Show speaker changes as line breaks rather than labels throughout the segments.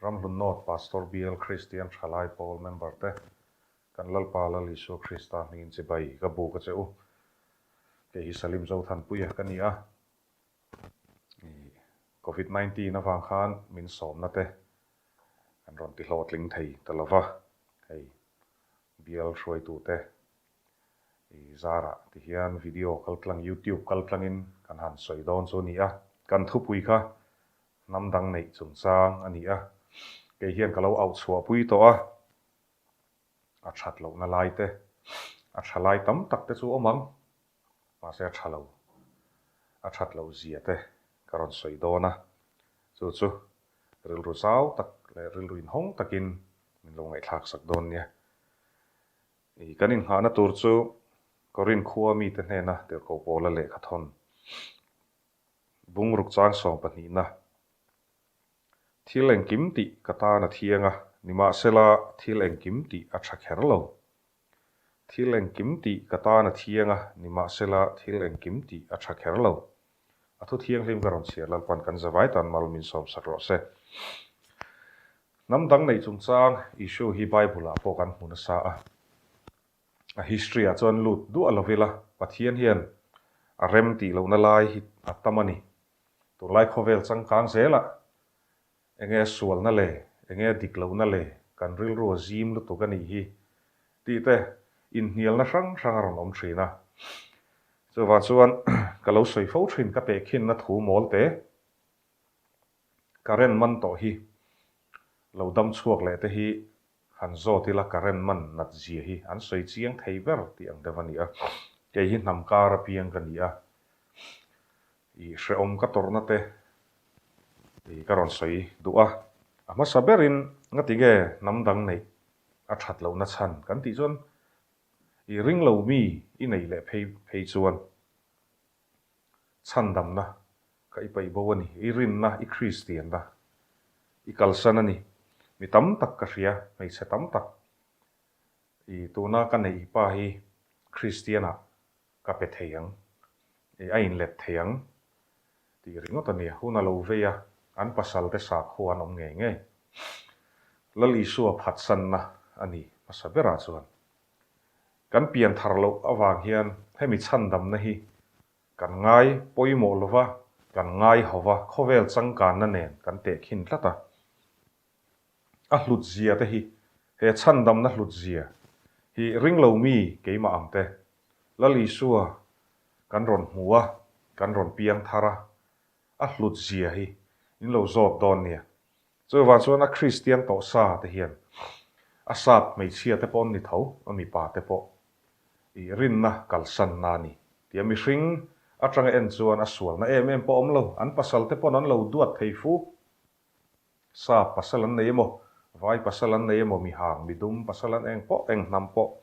Ramhlun North Pastor Bial Kristian Thalai Pawl member te, kan Lalpa Lal Isua Krista hmingin chibai ka buk a che u. Kei hi Salim Zothanpuia ka ni a. Covid 19 avang khan min sawmna te kan rawn ti hlawhtling thei ta lova, hei bial hruaitute I zarah ti hian video kal tlang youtube kal tlangin kan han sawi dawn chu a ni a, kan thupui kha hnam dang neih chungchang a ni a, kei hian ka lo auh chhuah pui tawh a, a that lohna lai te, a tha lai tam tak te chu awm ang, mahse a tha lo, a that loh zia te ka rawn sawi dawn a, chu chu rilru zau tak leh rilru inhawng takin min lo ngaihthlak sak dawn nia. I kan inngahna tur chu Korin khua mite hnena tirhkoh Paula lehkha thawn bungruk chang sawmpahnihna, Thil engkim tih ka tan a thiang a, nimahsela thil engkim tih a tha kher lo. Thil engkim tih ka tan a thiang a, nimahsela thil engkim tih a tha kher lo. A thu thianghlim ka rawn chhiar Lalpan kan zavai tan mal min sawmsak rawh se. Hnam dang neih chungchang issue hi Bible ah pawh kan hmu nasa a. A history ah chuan lut duah lo ila Pathian hian a rem tih lohna lai hi a tam a ni. Tunlai khawvel changkang zelah Enge sualna le, enge dik lohna le, kan rilru a zim lutuk a nih hi tih te inhnialna hrang hrang a rawn awm thin a. Chuvang chuan ka lo sawi fo thin ka tehkhinna thu mawl te current man tawh hi lo dam chhuak leh te hi han zawt ila current man nat zia hi an sawi chiang thei ber tih ang deuh a ni a. Kei hi hnam kar apiang ka ni a, I hrehawm ka tawrhna te i ka rawn sawi duh a, a hmasa berin ngati nge hnam dang neih a that lohna chhan kan tih chuan i ring lo mi i neih leh phei phei chuan chhandamna kha i paih bo a ni, i rinna i Kristianna i kalsan a ni, mi tam tak ka hria hmeichhe tam tak i tuna ka neih pa hi Kristianah Ka pe thei ang, i a inlet thei ang tih ringawt a ni. Hun a lo vei a, an pasalte sakhua an awm ngei ngei. Lal Isua phatsanna a ni hmasa berah chuan. Kan pian thar loh avang hian hemi chhandamna hi kan ngai pawimawh lova, kan ngai hova, khawvel changkanna nen kan tehkhin tlat a. A hlut zia te hi, he chhandamna hlut zia hi ringlo mi keimah ang te, Lal Isua kan rawn hmu a, kan rawn piang thar a, a hlut zia hi in lo zawt dawn nia. Chuvang chuan a Kristian tawh sa te hian a sap hmeichhia te pawh an ni tho, a mipa te pawh i rinna kalsanna a ni tia mihring atanga en chuan a sualna em em pawh awm lo, an pasal te pawn an lo duat thei fu. Sap pasal an nei emaw, vai pasal an nei emaw, mi hang, mi dum pasal an eng pawh, eng hnam pawh.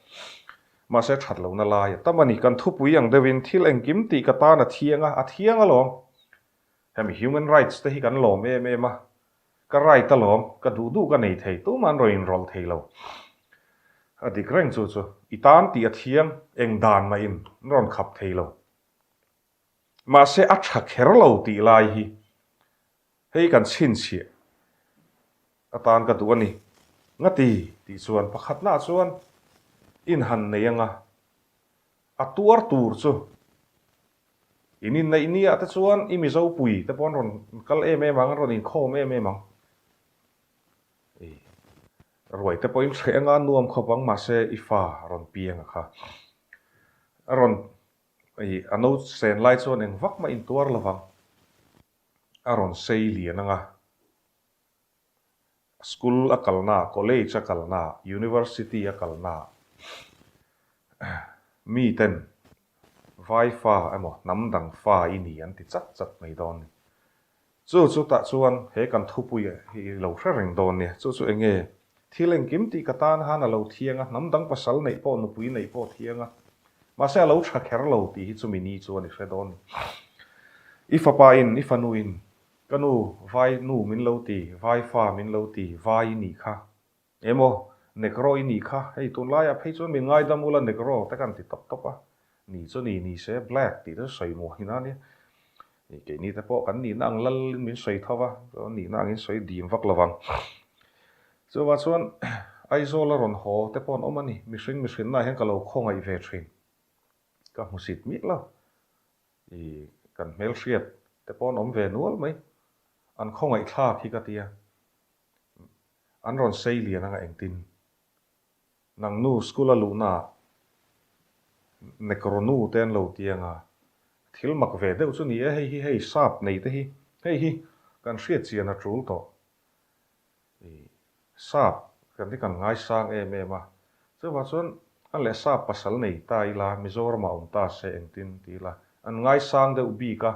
Mahse that lohna lai a tam a ni. Kan thupui ang deuhin thil engkim tih ka tan a thiang a, a thiang alawm. Hemi human rights te hi kan lawm em em a, ka right alawm, ka duh duh ka nei thei, tumah an rawn inrawlh thei lo. A dik reng chu chu, i tan tih a thiang, eng dan mahin an rawn khap thei lo. Mahse a tha kher lo tih lai hi Hei kan chhinchhiah atan ka duh a ni. Ngati tih chuan pakhatnaah chuan in han nei anga a tuar tur chu in inneih niah te chuan i Mizo pui te pawh an rawn kal em em ang, an rawn inkhawm em em ang. I ruai te pawhin hreh anga nuam khawp ang mahse i fa rawn piang a kha a rawn i a no sen lai chuan eng vak mah intuar lovang. A rawn sei lian ang a, school a kalna, college a kalna, university a kalna miten vai fa emaw hnam dang fa i ni an ti chat chat mai dawn ni. Chu chu tah chuan he kan thupui hi i lo hre reng dawn nia, chu chu eng nge thil engkim tih ka tan han a lo thiang a, hnam dang pasal neih pawh nupui neih pawh thiang a, Mahse a lo tha kher lo tih hi chumi ni chuan i hre dawn ni. I fapa in, i fanu in, ka nu, vai nu min lo ti, vai fa min lo ti, vai i nih kha. Emaw, Negro i nih kha, hei tunlaiah phei chuan min ngaidam ula Negro te kan ti tawp tawp a, ni chu ni ni se black tih te chu sawi muah in a nia. Keini te pawh kan nihna ang lal in min sawi tho va, chuan nihna angin sawi dim vak lovang. Chuvah chuan Aizawl a rawn haw te pawh an awm a ni. Mihring mihrinna ah hian ka lo khawngaih ve thin. Ka hmusit miah lo. I kan hmelhriat te pawh an awm ve nual mai. An khawngaih thlak hi ka tia. An rawn sei lian anga engtin. Nang nu school a luhna ah Nekro nu te an lo ti anga. Thil mak ve deuh chu ni e hei hi hei sap nei te hi. Hei hi kan hriat chian a tul tawh. I sap kan hi kan ngaisang em em a, chuvang chuan a leh sap pasal nei ta ila Mizoramah awm ta se engtin ti ila an ngaisang deuh bik a,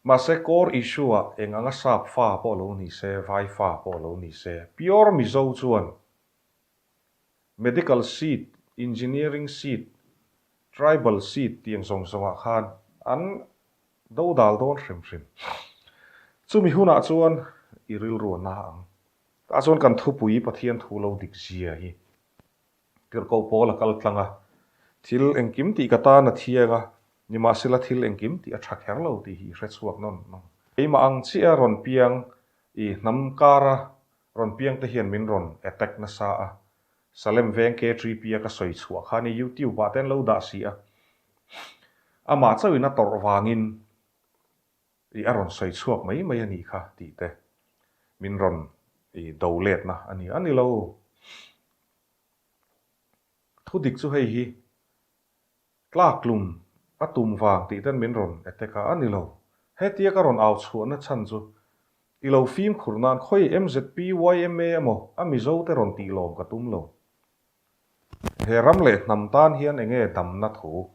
mahse core issue ah eng anga sap fa pawh lo ni se, vai fa pawh lo ni se, pure Mizo chuan Medical seat, Engineering seat, Tribal seat tiang zawng zawngah khan an Do dal dawn hrim hrim. Chumi hunah chuan i rilru a na ang. Tah chuan kan thupui Pathian thu lo dik zia hi Tirhkoh Paul a kal tlang a, thil engkim tih ka tan a thiang a, nimahsela thil engkim tih a tha kher lo tih hi i hre chhuak nawn nawn. Keimah ang chiah rawn piang i hnam kara rawn piang te hian min rawn attack nasa a, Salem veng KTP a ka sawi chhuah kha ni YouTube ah te an lo dah si a. Amah chauhin a tawrh vangin i a rawn sawi chhuak mai mai a nih kha tih te min rawn i do letna a ni. A ni lo. Thudik chu hei hi Tlaktlum a tum vang tih ten min rawn attack a, a ni lo. Hetia ka rawn au chhuahna chhan chu i lo fimkhur nan khawi MZP, YMA emaw a Mizo te rawn tih lawm ka tum lo. He ram leh hnam tan hian enge damna thu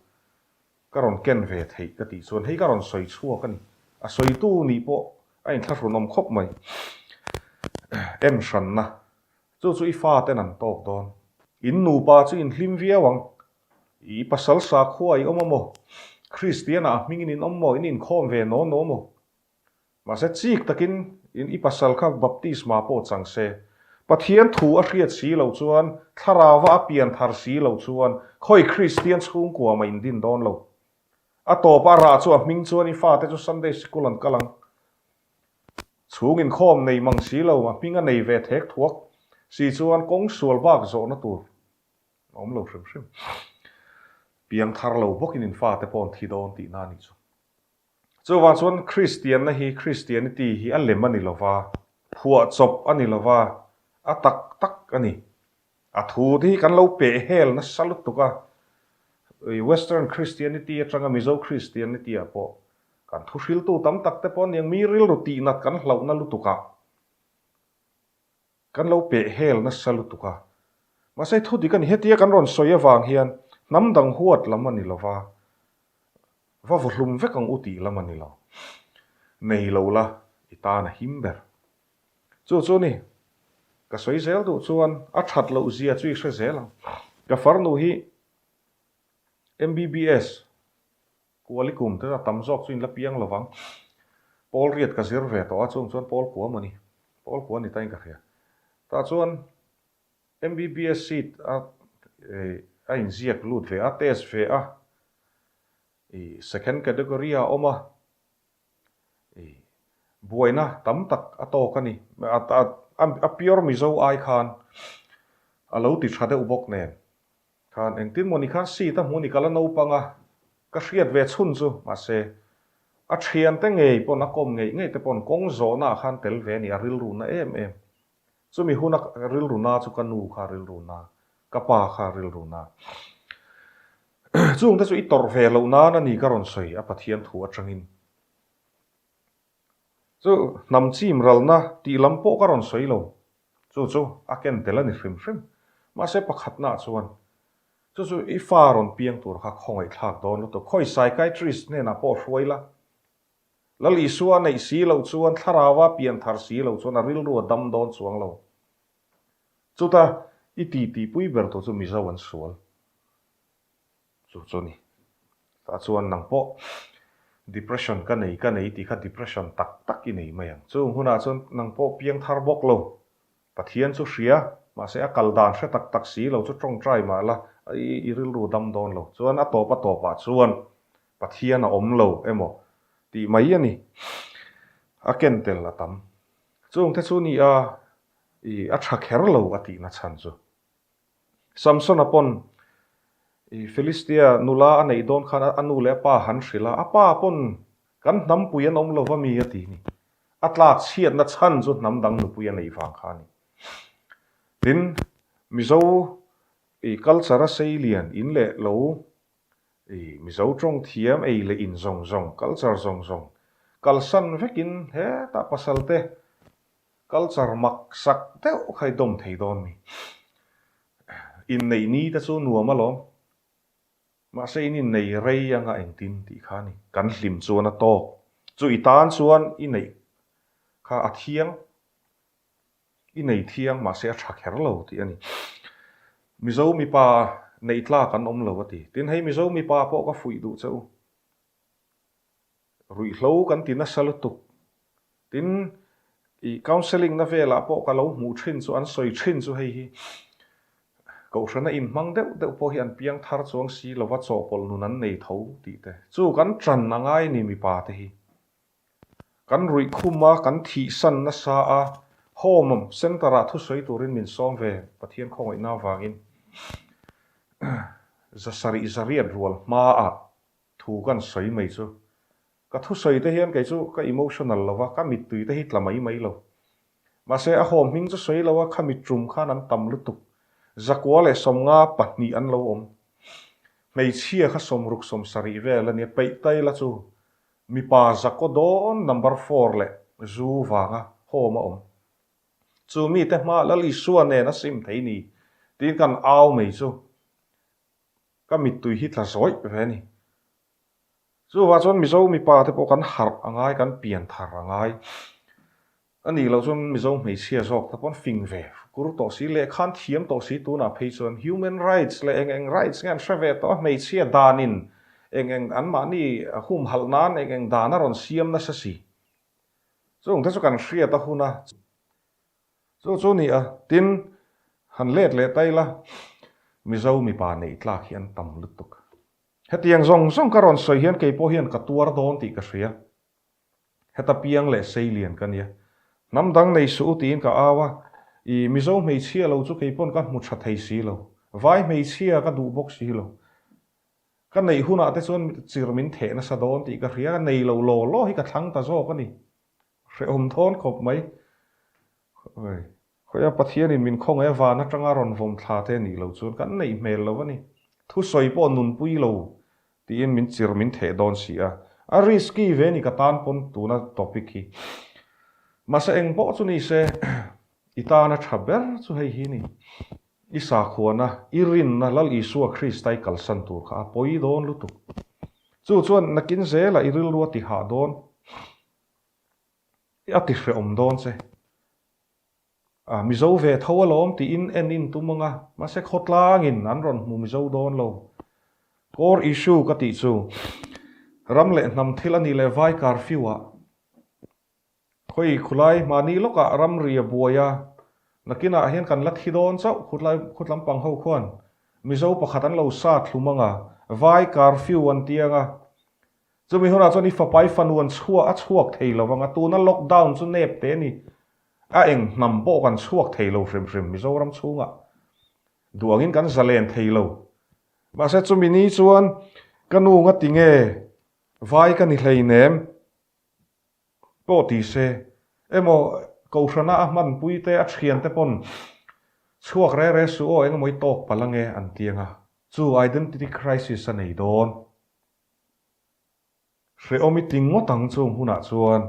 ka rawn ken ve theih ka tih chuan hei ka rawn sawi chhuak a ni. A sawitu nih pawh a inthlahrunawm khawp mai. En hranna chu chu i fa ten an tawk dawn. In nupa chu in hlim viau ang. I pasal sakhua i awm a maw? Kristian ah a hmingin in awm maw? In inkhawm ve naw naw maw? Mahse chik takin in i pasal kha baptisma pawh chang se. Pathian thu a hriat si loh chuan, thlarauva a pian thar si loh chuan khawi Kristian chhungkua mah in din dawn lo. A tawp a rah chu a hming chuan i fate chu Sunday sikul an kal ang. Chhung inkhawm nei mang si lo, a hming a nei ve thek thuak si chuan kawng sual bak zawhna tur A awm lo hrim hrim. Piang thar lo bawkin in fate pawh an thi dawn tihna a nih chu. Chuvang chuan Kristianna hi, Christianity hi a lem a ni lova, phuahchawp a ni lova, a tak tak a ni. A thu te hi kan lo peh hel nasa lutuk a, Western Christianity atanga Mizo Christianity ah pawh kan thuhriltu tam tak te pawh aniang mi rilru tihnat kan hlauhna lutuk ah Kan lo peh hel nasa lutuk a. Mahse thu dik a ni. Hetia kan rawn sawi avang hian hnam dang huat lam a ni lo va, va vawhlum vek ang u tih lam a ni lo. Nei lo la, i tan a him ber. Chu chu ni, ka sawi zel duh chuan a that loh zia chu i hre zel ang. Ka farnu hi MBBS Kualikum te a tam zawk chu in la piang lo vang. Pawl riat ka zir ve tawh a, chung chuan pawl kua maw ni? Pawl kua ni tain ka hria. Tah chuan MBBS seat a a inziak lut ve a, test ve a, i second category ah a awm a, i buaina tam tak a tawk a ni. A pure Mizo ai khan a lo ti tha deuh bawk nen. Khan engtin maw ni khan seat a hmu ni ka la naupang a, ka hriat ve chhun chu mahse a thiante ngei pawn a kawm ngeih ngeih te pawn kawng zawhna ah khan tel ve a ni a rilru na em em. Chumi huna rilru na chu ka nu kha rilru na, ka pa kha rilru na. Chungte chu i tawrh ve loh nan a ni ka rawn sawi a Pathian thu atangin. Chu hnam chim ralna tih lam pawh ka rawn sawi lo. Chu chu a ken tel a ni hrim hrim. Mahse pakhatna chuan chu chu i fa rawn piang tur kha khawngaihthlak dawn lutuk. Khawi psychiatrist hnenah pawh hruai la. Lal Isua neih si loh chuan thlarauva pian thar si loh chuan a rilru a dam dawn chuang lo. Chuta i titipui ber tur chu Mizo an sual. Chu chu ni. Tah chuan nang pawh depression ka nei ka nei tih kha depression tak tak i nei mai ang. Chung hunah chuan nang pawh piang thar bawk lo. Pathian chu hria, mahse a kal dan hre tak tak si lo chu tawngtai mah la i rilru dam dawn lo. Chuan a tawp a tawpah chuan Pathian a awm lo emaw tih mai a ni. A ken tel a tam. Chungte chu ni a. I a tha kher lo a tihna chhan chu. Samsona pawn i Philistia nula a neih dawn khan a nu leh a pa han hrilh a, a pa pawn kan hnampui an awm lo va mi a ti ni. A tlak chhiatna chhan chu hnam dang nupui a neih vang kha a ni. Tin, Mizo i culture a sei lian in leh lo i Mizo tawng thiam ei leh in zawng zawng, culture zawng zawng kalsan vekin hetah pasalte Culture mak sak deuh kha i dawm thei dawn mi. Inneih ni te chu nuam alawm. Mahse in innei rei anga engtin tih kha a ni. Kan hlim chuan a tawk. Chu i tan chuan i neih kha a thiang. I nei thiang mahse a tha kher lo tih a ni. Mizo mipa neih tlak an awm lo a ti. Tin hei Mizo mipa pawh ka fuih duh che u. Ruihhlo kan ti nasa lutuk. Tin, i counselling na velah pawh ka lo hmuh thin chu an sawi thin chu hei hi Kohhrana inhmang deuh deuh pawh hi an piang thar chuang si lova chawhpawlh nun an nei tho tih te chu kan tan a ngai ni mipa te hi. Kan ruih khum a, kan thihsan nasa a, home center ah thusawi turin min sawm ve Pathian khawngaihna avangin zasarih zariat rual hmaah Thu kan sawi mai chu. Ka thusawi te hian kei chu ka emotional lo va, ka mittui te hi tla mai mai lo. Mahse a haw hming chu sawi lo a, kha mitrum khan an tam lutuk. Zakua leh 50 pahnih an lo awm. Hmeichhia kha 60 70 vel a nia, peih tai la chu mipa zakaw dawn number four leh zu vanga home a awm. Chu mite hma Lal Isua nen a sim thei ni tiin kan au mai chu. Ka mittui hi tla zawih ve a ni. Chuvah chuan Mizo mipa te pawh kan harh a ngai, kan pian thar a ngai. A nih loh chuan Mizo hmeichhia zawk te pawh an fing ve kur tawh si, lehkha an thiam tawh si tunah phei chuan human rights leh eng eng rights nge an hre ve tawh a, hmeichhia danin eng eng anmahni humhalh nan eng eng dan a rawn siam nasa si. Chungte chu kan hriat a hun a. Chu chu ni a, tin, han let leh ta ila, Mizo mipa neih tlak hi an tam lutuk. Hetiang zawng zawng ka rawn sawi hian kei pawh hian ka tuar dawn tih ka hria. Heta piang leh sei lian ka nia. Hnam dang nei suh u tiin ka au a, i Mizo hmeichhia lo chu kei pawn ka hmu tha thei si lo. Vai hmeichhia ka duh bawk si lo. Ka neih hunah te chuan chir min theh nasa dawn tih ka hria, ka nei lo law law hi ka thlang ta zawk a ni. Hrehawm thawn khawp mai. Oi. Khawia Pathianin min khawngaih a van atanga rawn vawm thla te nih loh chuan kan neih hmel lo a ni. Thusawi pawh nunpui lo tiin min chir min theh dawn si a. A risky ve ni ka tan pawn tuna topic hi. Mahse eng pawh chu ni se i tana tha ber chu hei hi ni. I sakhuana, i rinna Lal Isua Krista i kalsan tur kha a pawi dawn lutuk. Chu chuan nakin zela i rilru a tihah dawn. A ti hrehawm dawn che. A Mizo ve tho alawm tiin en in tum anga, mahse khawtlangin an rawn hmu Mizo dawn lo. Core issue ka tih chu ram leh hnam thil a nih leh vai curfew ah khawi khulai mahni lawkah ramri a buai a, nakinah hian kan la thi dawn chauh khutlai khutlam pang ho khuan Mizo pakhat an lo sa thlum anga, vai curfew an ti anga, Chumi hunah chuan i fapa i fanu an chhuah a chhuak thei lo vang a, tuna lockdown chu nep te a ni. A eng hnam pawh kan chhuak thei lo hrim hrim Mizoram chhungah. Duh angin kan zalen thei lo. Mahse chumi ni chuan ka nu nga ti nge vai ka ni hleinem pawh ti se emaw Kohhrana a hmanpui te a thiante pawn chhuak re re suh aw engemaw i tawk palh ange an ti anga chu identity crisis a nei dawn. Hrehawm i ti ngawt ang chung hunah chuan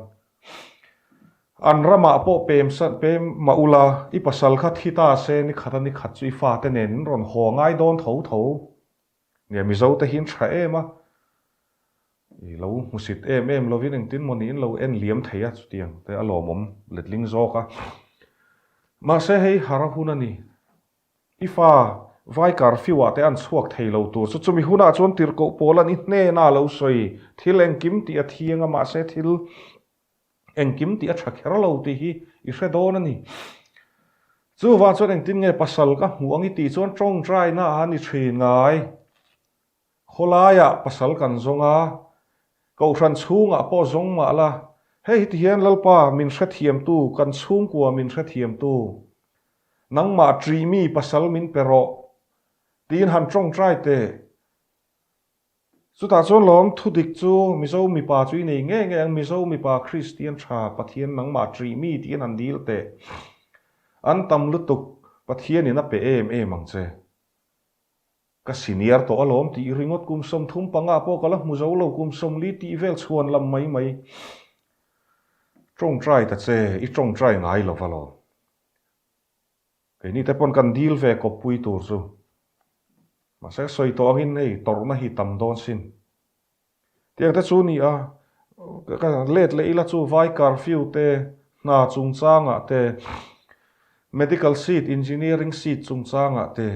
an ramah pawh pem pem mah ula, i pasal kha thi ta se ni khat a ni khat chu i fate nen in rawn haw ngai dawn tho tho. Nia Mizo te hi an tha em a, i lo hmusit em em lovin engtin maw niin lo en liam thei a chutiang te a lawmawm letling zawk a. Mahse hei har a hun a ni. I fa vai curfew ah te an chhuak thei lo tur chu chumi hunah chuan tirhkoh pawl an i hnena lo sawi thil engkim tih a thiang a mahse thil engkim tih a tha kher lo tih hi i hre dawn a ni. Chuvang chuan engtin nge pasal ka hmuh ang i tih chuan tawngtai na a ni thin ngai. Khawlaiah pasal kan zawng a, Kohhran chhungah pawh zawng mah la, hei hi ti hian Lalpa min hrethiamtu, kan chhungkua min hrethiamtu. Nangmah ṭih mi pasal min pe rawh, tiin han ṭawngṭai teh. Chutah chuan lawm thudik chu Mizo mipa chu i nei ngei ngei ang, Mizo mipa Kristian ṭha Pathian nangmah ṭih mi tiin han dil teh. An tam lutuk Pathianin a pe em em ang che. Ka senior tawh alawm tih ringawt kum 35 pawh ka la hmu zo lo, kum 40 tih vel chhuan lam mai mai. Ṭawngṭai ta che, i ṭawngṭai ngai lo va lawm. Keini te pawn kan dil ve kawppui tur chu. Mahse sawi tawh angin hei tawrhna hi tam dawn sin. Tiang te chu ni a, ka let leh ila chu vai curfew te, hna chungchangah te, medical seat, engineering seat chungchangah te,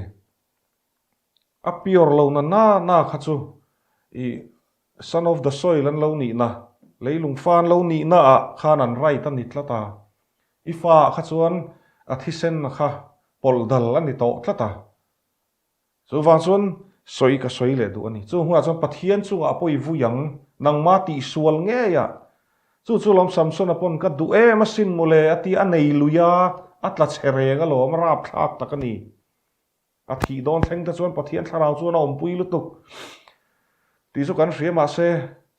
a pure lo na na na kha chu i son of the soil an lo nihna, leilung fa an lo nihna ah khan an right a ni tlat a. I fa ah kha chuan a thisen kha pawlh dal a ni tawh tlat a. Chuvang chuan sawi ka sawi leh duh a ni. Chu hmunah chuan Pathian chungah a pawi vui ang, nangma tihsual ngei ah. Chu chu lawm Samsona pawn ka duh em asin mawle a ti a nei lui a, a tla chhe reng alawm, a rapthlak tak a ni. A thih dawn thleng te chuan Pathian thlarau chuan a awmpui lutuk tih chu kan hria mahse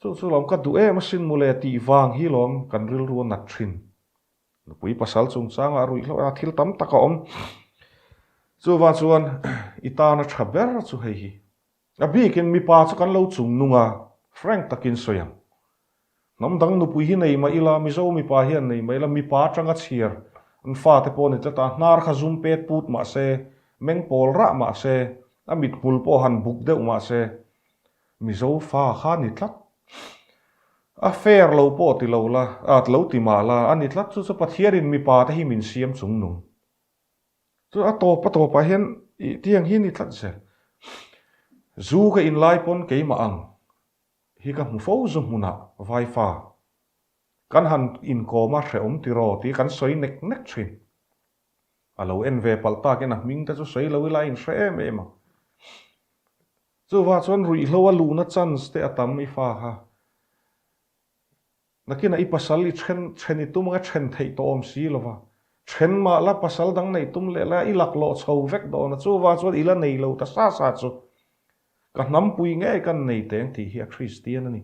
chu chu lawm ka duh em asin mawle tih vang hi lawm kan rilru a nat thin. Nupui pasal chungchangah ruih hlauh a thil tam tak a awm. Chuvang chuan i tana tha ber chu hei hi. A bikin mipa chu kan lo chung nung a, frank takin sawi ang. Hnam dang nupui hi nei mah ila, Mizo mipa hian nei mah ila, mipa atanga chhiar an fate pawh ni tlat a, hnar kha zum pet put mah se, meng pawl rah mah se, a mithmul pawh han buk deuh mah se, Mizo fa kha ni tlat. A fair lo pawh ti lo la, a lo ti mah la, a ni tlat chu chu Pathianin mipa te hi min siam chung nung. Chu a tawp a tawpah hian ih tiang hi ni tlat zel. Zu ka inlai pawn keimah ang hi ka hmu fo zu hmunah vaifa kan han inkawm a hrehawm tiraw tih kan sawi nek nek thin. A lo en ve palh takin a hming te chu sawi lo ila a inhre em em ang. Chuvah chuan ruihhlo a luhna chance te a tam i fa kha. Nakinah i pasal i then then i tum anga then theih tawh awm si lova. Then mah la pasal dang neih tum leh la i laklawh chho vek dawn a, chuvang chuan i la nei lo ta sa sa chu ka hnampui ngei kan nei teng tih hi a Kristian a ni.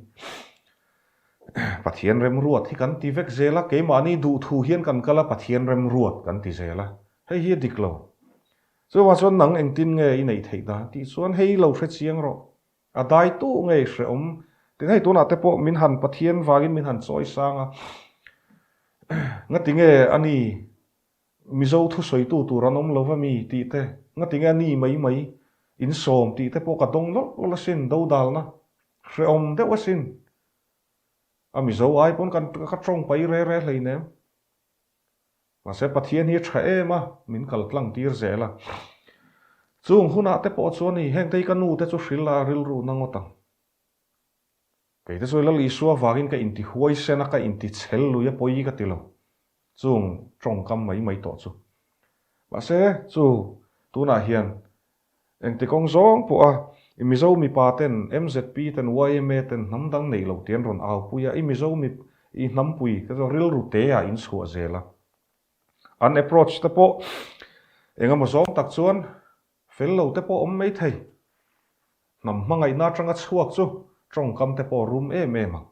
Pathian remruat hi kan ti vek zel a, keimahni duhthu hian kan kal a Pathian remruat kan ti zel a, hei hi a dik lo. Chuvang chuan nang engtin nge i neih theih dan tih chuan hei lo hre chiang rawh. A dai tu ngei hrehawm tin hei tunah te pawh min han Pathian vangin min han chawi sang a, ngati nge a ni Mizo thusawitu tur an awm lo va mi tih te, ngati nge a ni mai mai in sawm tih te pawh ka dawng lawlh lawlh asin, dodalna hrehawm deuh asin. A Mizo ai pawn kan ka tawng pai re re hleinem. Mahse Pathian hi a tha em a, min kal tlang tir zel a. Chung hunah te pawh chuan i hengte hi ka nu te chu hrilh a rilru na ngawt ang. Kei te chu Lal Isua vangin ka inti huaisen a, ka inti chhel lui a pawi ka ti lo. Chung tawngkam mai mai tawh chu. Mahse chu tunah hian Engti kawng zawng pawh a, i Mizo mipa ten, mzp ten, yma ten hnam dang neih loh tih an rawn aupui a, i Mizo mi, i hnampui te chu rilru te ah in chhuah zel a. An approach te pawh engemaw zawng tak chuan fel lo te pawh awm mai thei. Hnam hmangaihna atanga chhuak chu tawngkam te pawh rum em em ang.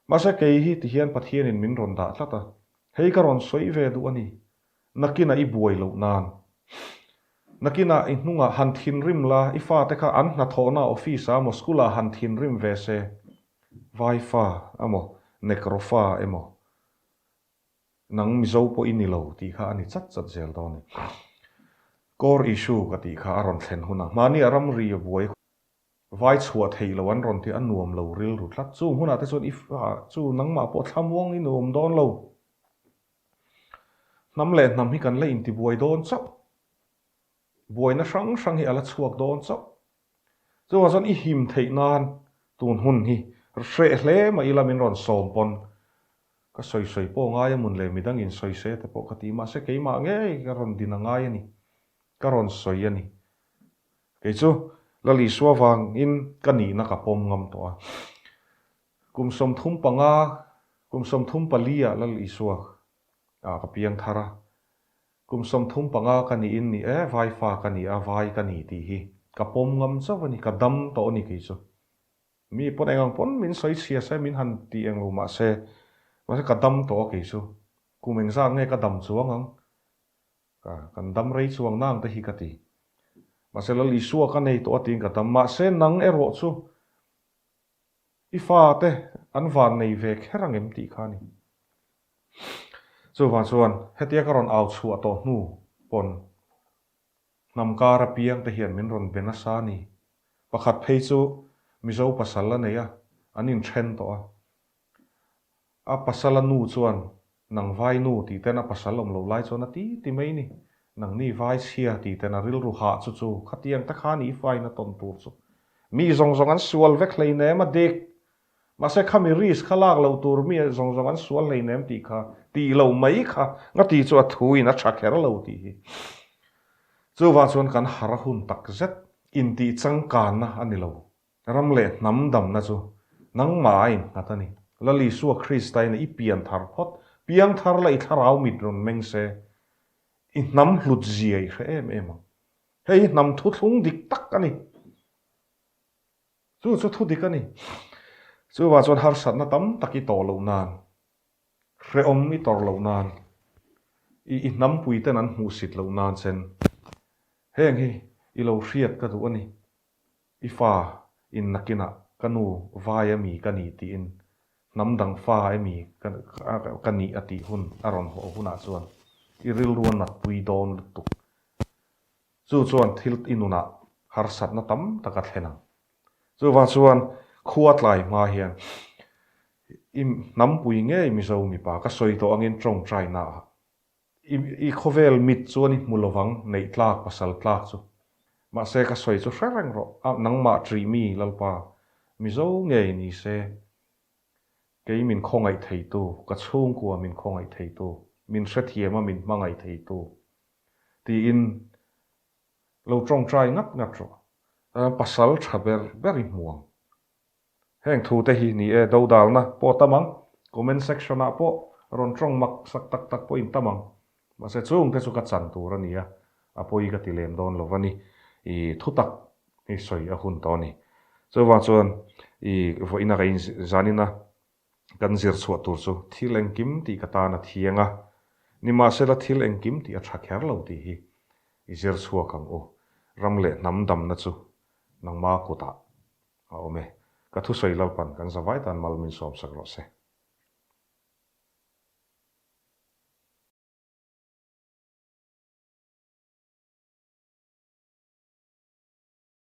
Mahse kei hi tihian Pathianin min rawn dah tlat a, hei ka rawn sawi ve duh a ni. Nakinah i buai loh nan. Nakinah i hnungah han thinrim la, i fate kha an hnathawhna office ah emaw school ah han thinrim ve se, vai fa emaw, negro fa emaw, nang Mizo pawh i ni lo tih kha a ni chat chat zel dawn a ni. Core issue ka tih kha a rawn thlen hunah mahni a ramri a buai vai chhuah theih loh an rawn ti a nuam lo rilru tlat. Chung hunah te chuan i fa chu nangmah pawh thlamuang i nuam dawn lo. Hnam leh hnam hi kan la intibuai dawn chauh. Buaina hrang hrang hi a la chhuak dawn chauh. Chuvang chuan i him theih nan tun hun hi hreh hle mah ila min rawn sawm pawn ka sawi sawi pawh ngai a mun leh midang in sawi se te pawh ka ti mahse keimah ngei ka rawn din a ngai a ni. Ka rawn sawi a ni. Kei chu Lal Isua vangin ka nihna ka pawm ngam tawh a. Kum 35, kum 34 ah Lal Isua ah ka piang thar a. Kum 35 ka niin ni e, vai fa ka ni a, vai ka ni tih hi ka pawm ngam chauh a ni, ka dam tawh a ni kei chu. Mi pawn eng ang pawn min sawi chhia se, min han ti eng lo mah se, mahse ka dam tawh a kei chu. Kum engzat nge ka dam chuang ang? Ka kan dam rei chuang nang te hi ka ti. Mahse Lal Isua ka nei tawh a tiin ka dam. Mahse nang erawh chu i fate an van nei ve kher ang em tih kha a ni. Chuvang chuan hetia ka rawn au chhuah tawh hnu pawn hnam kar apiang te hian min rawn be nasa a ni. Pakhat phei chu Mizo pasal a nei a, an inthen tawh a. A pasala nu chuan nang vai nu tih ten a pasal awm lo lai chuan a ti ti mai ni. Nang ni vai chhia tih ten a rilru hah chu chu khatiang te khan i faina tawn tur chu mi zawng zawng an sual vek hleinem a dik. Mahse khami risk kha lak loh tur mi zawng zawng an sual hleinem tih kha tih lo mai kha nga ti chu a thu in a tha kher lo tih hi. Chuvang chuan kan har hun tak zet intih changkanna a ni lo. Ram leh hnam damna chu nangmah a innghat a ni. Lal Isua Krista in i pian thar phawt, piang thar la i thlarau mit rawn meng se, i hnam hlut zia i hre em em ang. Hei hi hnam thuthlung dik tak a ni. Chu chu thu dik a ni. Chuvang chuan harsatna tam tak i tawh loh nan, hrehawm i tawrh loh nan, i i hnampui ten an hmuhsit loh nan chen heng hi i lo hriat ka duh a ni. I fa in nakinah ka nu vai a mi ka ni tiin hnam dang fa emi ka nih a tih hun a rawn haw hunah chuan i rilru a natpui dawn lutuk. Chu chuan thil i nunah harsatna tam tak a thlen ang. Chuvang chuan khua tlai hma hian i hnampui ngei Mizo mipa ka sawi tawh angin tawngtaina-ah I i khawvel mit chuan i hmu lovang neih tlak pasal tlak chu. Mahse ka sawi chu hre reng rawh a nangmah ṭih mi Lalpa Mizo ngei ni se kei min khawngaih theitu ka chhungkua min khawngaih theitu min hrethiam a min hmangaih theitu tiin lo ṭawngṭai ngat ngat rawh pasal ṭha ber ber i hmu ang. Heng thu te hi ni e, dodalna pawh tam ang, comment section ah pawh rawn tawng mak sak tak tak pawh in tam ang. Mahse chung te chu ka chan tur a ni a, a pawi ka ti lem dawn lo va ni. I thu tak hi sawi a hun tawh a ni. Chuvang chuan i vawiina ka in zanina kan zir chhuah tur chu thil engkim tih ka tan a thiang a, nimahsela thil engkim tih a tha kher lo tih hi i zir chhuak ang u. Ram leh hnam damna chu nangma kutah A awm e. Ka thusawi Lalpan kan zavai tan mal min sawmsak rawh se.